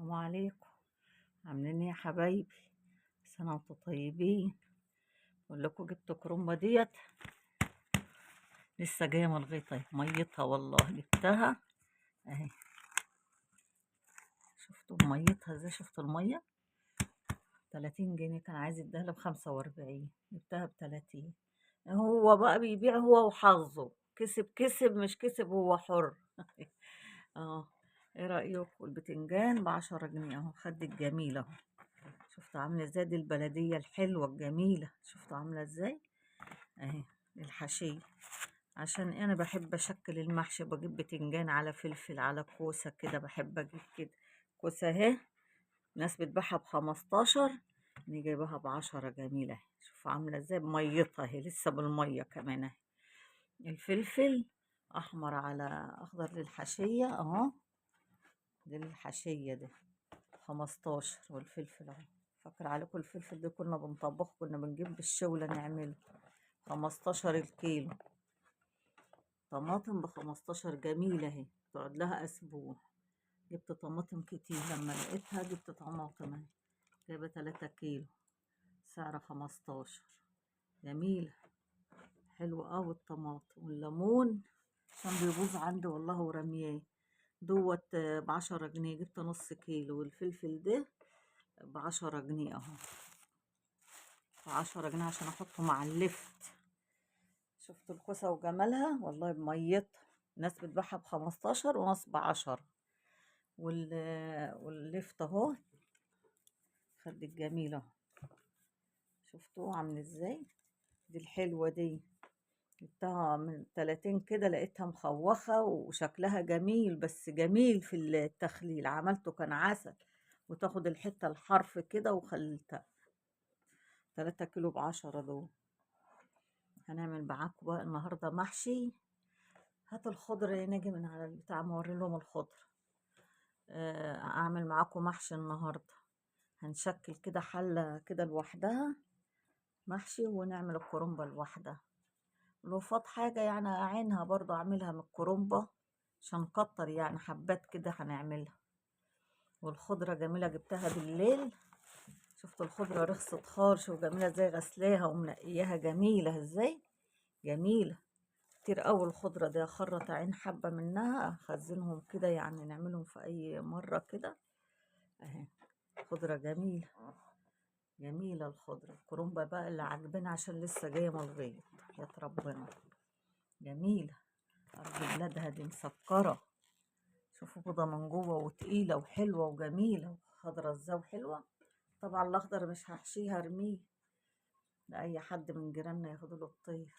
السلام عليكم. عاملين ايه يا حبايبي؟ سنة وانتم طيبين. بقول لكم جبت كرومبة ديت لسه جاية من الغيط اهي، ميتها والله جبتها اهي. شفتوا ميتها ازاي؟ شفتوا المية؟ 30 جنيه، كان عايز يديها لي ب45، جبتها ب30. هو بقى بيبيع هو وحظه، كسب كسب، مش كسب هو حر. اه ايه رأيكم؟ البتنجان ب10 جنيه اهو، خد الجميل اهو. شفتوا عاملة ازاي؟ دي البلدية الحلوة الجميلة، شفتوا عاملة ازاي؟ اهي الحشية. عشان انا بحب اشكل المحشي، بجيب بتنجان على فلفل على كوسة كده، بحب اجيب كده كوسة اهي. ناس بتبيعها ب15، انا جايباها ب10. جميلة اهي، شوفوا عاملة ازاي، بميتها اهي، لسه بالمية كمان اهي. الفلفل احمر على اخضر للحشية اهو، دي الحشية دي 15. والفلفل اهو، فاكر عليكم الفلفل ده كنا بنطبخه، كنا بنجيب بالشولة نعمله 15 الكيلو. طماطم ب15 جميلة اهي، تقعد لها اسبوع. جبت طماطم كتير لما لقيتها، جبت طماطم اهي، جايبة 3 كيلو سعر 15. جميلة حلو قوي الطماطم. والليمون عشان بيبوظ عندي والله ورمياه دوت ب10 جنيه، جبت نص كيلو. والفلفل ده ب10 جنيه اهو، ب10 جنيه عشان احطه مع اللفت. شفتوا الكوسة وجمالها والله بميتها، ناس بتبيعها ب15 وناس ب10. واللفت اهو، خد الجميل اهو، شفتوه عامل ازاي؟ دي الحلوة دي جبتها من 30 كده، لقيتها مخوخة وشكلها جميل، بس جميل في التخليل، عملته كان عسل. وتاخد الحتة الحرف كده وخلتها 3 كيلو ب10 دول. هنعمل معاكم بقى النهاردة محشي. هات الخضرة يا ناجي من على البتاع، موري لهم الخضرة. اعمل معاكم محشي النهاردة، هنشكل كده حلة كده لوحدها محشي، ونعمل الكرنبة لوحدها. لو فاض حاجة يعني اعينها برضو اعملها من الكرنبة عشان نكتر يعني حبات كده هنعملها. والخضرة جميلة جبتها بالليل، شفت الخضرة رخصت خالص وجميلة ازاي، غسلاها ومنقياها جميلة ازاي، جميلة كتير قوي الخضرة دي. خرط عين حبة منها اخزنهم كده يعني، نعملهم في اي مرة كده اهي. خضرة جميلة جميلة الخضرة. الكرنبة بقى اللي عاجبنا عشان لسه جاية من الغيط، يا ربنا جميلة. أرض بلادها دي مسكرة، شوفوا بيضة من جوه وتقيلة وحلوة وجميلة، وخضرة ازاي وحلوة. طبعا الأخضر مش هحشيها، ارميه لأي حد من جيراننا ياخدوا له الطير.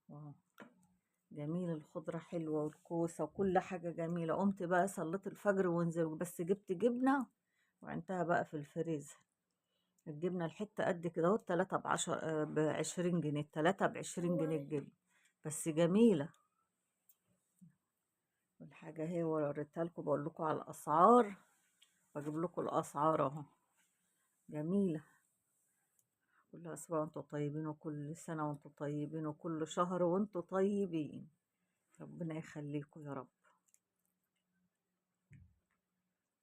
واو جميل، الخضرة حلوة والكوسة وكل حاجة جميلة. قمت بقى صليت الفجر ونزل، بس جبت جبنة وعنتها بقى في الفريزر. الجبنة الحتة قد كده اهو، 3 بعشر، ب20 جنيه، 3 ب20 جنيه الجبنة، بس جميلة. والحاجة اهي وريتها لكم، بقول لكم على الأسعار، بجيب لكم الأسعار اهو. جميلة. كل أسبوع وانتم طيبين، وكل سنة وانتم طيبين، وكل شهر وانتم طيبين. ربنا يخليكم يا رب.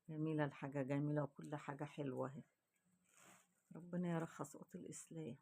جميلة الحاجة، جميلة وكل حاجة حلوة اهي. ربنا يرخص قوت الإسلام.